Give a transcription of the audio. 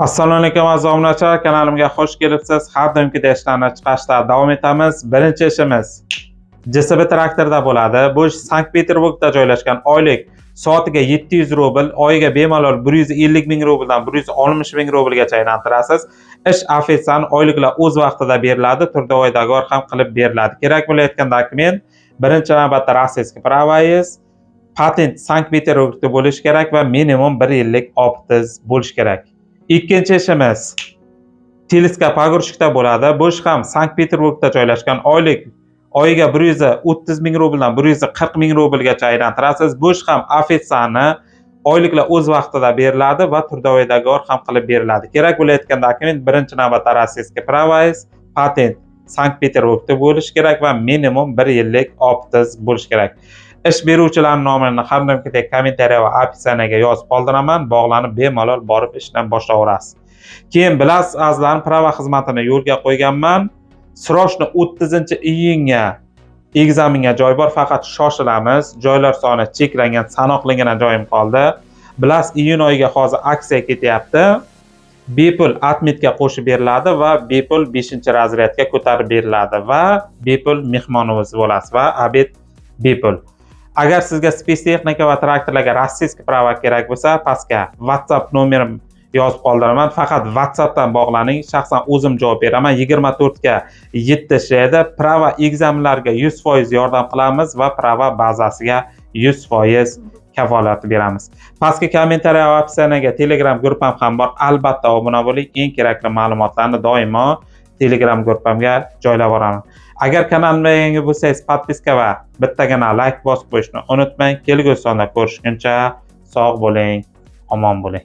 Assalomu alaykum, aziz obunachilar, kanalimga xush kelibsiz. Har doimgidek ishlarni chiqarishda davom etamiz. Birinchi ishimiz JCB traktorda bo'ladi. Bu ish Sankt Peterburgda joylashgan. Oylik soatiga 700 rubl, oyiga bemalol 150 ming rubldan 160 ming rublgacha aylantirasiz. Ish официально, oyliklar o'z vaqtida beriladi, трудовой договор ham qilib beriladi. Kerak bo'layotgan dokument: birinchi navbatda российский права ngiz, patent Sankt Peterburgda bo'lishi kerak va minimum 1 yillik опыт ingiz bo'lishi kerak. Ikkinchi ishimiz тележка погрузчик da bo'ladi. Bu ish ham Sankt Peterburgda joylashgan. Oylik oyiga 130 ming rubldan 140 ming rublgacha aylantirasiz. Bu ish ham официально, oyliklar o'z vaqtida beriladi va трудовой договор ham qilib beriladi. Kerak bo'layotgan dokument: birinchi navbatda российский права ngiz, patent Sankt Peterburgda bo'lishi kerak va minimum 1 yillik опыт ingiz bo'lishi kerak. Ish beruvchilarning nomini har doimgidek kommentariya va описание ga yozib qoldiraman. Bog'lanib, bemalol borib ishdan boshlayverasiz. Keyin bilasiz, azizlarim, права xizmatini yo'lga qo'yganman. Срочно 30 iyunga ekzamenga joy bor, faqat shoshilamiz. Joylar soni cheklangan, sanoqligina joyim qoldi. Bilasiz, iyun oyiga hozir aksiya ketyapti. Bepul отметка qo'shib beriladi va bepul 5 разряд ga ko'tarib beriladi va bepul mehmonimiz bo'lasiz va обед bepul. Agar sizga спецтехника va traktorlarga российский права kerak bo'lsa, pastga WhatsApp nomerim yozib qoldiraman. Faqat WhatsAppdan bog'laning, shaxsan o'zim javob beraman. 24 ga 7 ishlaydi. Права ekzamenlarga 100% yordam qilamiz va права bazasiga 100% kafolat beramiz. Pastki kommentariya va описание ga Telegram gruppam ham bor. Albatta obuna bo'ling. Eng kerakli ma'lumotlarni doimo Telegram gruppamga joylab boraman. Agar kanalimga yangi bo'lsangiz, подписка va bittagina layk bosib qo'yishni unutmang. Kelgusi sonda ko'rishguncha sog' bo'ling, omon bo'ling.